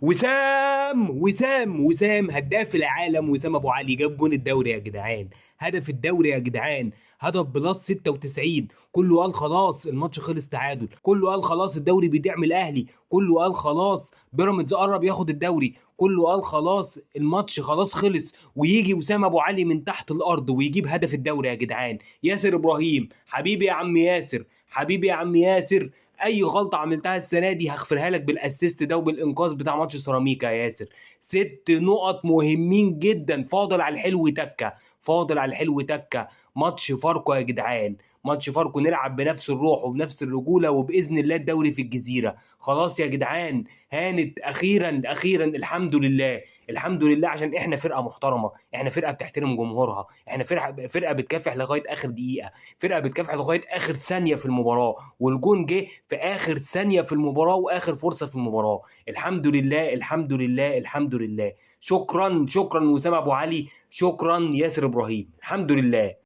وسام وسام وسام هداف العالم، وسام ابو علي جاب جون الدوري يا جدعان، هدف الدوري يا جدعان، هدف plus 96. كله قال خلاص الماتش خلص تعادل، كله قال خلاص الدوري بيضيع من الاهلي، كله قال خلاص بيراميدز قرب ياخد الدوري، كله قال خلاص الماتش خلاص خلص، ويجي وسام ابو علي من تحت الارض ويجيب هدف الدوري يا جدعان. ياسر ابراهيم حبيبي يا عم ياسر، حبيبي يا عم ياسر، اي غلطه عملتها السنة دي هغفرها لك بال assist ده وبالانقاذ بتاع ماتش سيراميكا يا ياسر. 6 نقط مهمين جدا، فاضل على الحلو تكه، فاضل على الحلو تكه. ماتش فاركو يا جدعان، ماتش فاركو نلعب بنفس الروح وبنفس الرجولة، وباذن الله الدوري في الجزيرة. خلاص يا جدعان هانت، اخيرا اخيرا الحمد لله، الحمد لله، عشان احنا فرقه محترمه، احنا فرقه بتحترم جمهورها، احنا فرقه بتكافح لغاية اخر دقيقة، فرقه بتكافح لغاية اخر ثانية في المباراة، والجون جه في اخر ثانية في المباراة واخر فرصة في المباراة. الحمد لله الحمد لله الحمد لله. شكرا شكرا وسام ابو علي، شكرا ياسر ابراهيم، الحمد لله.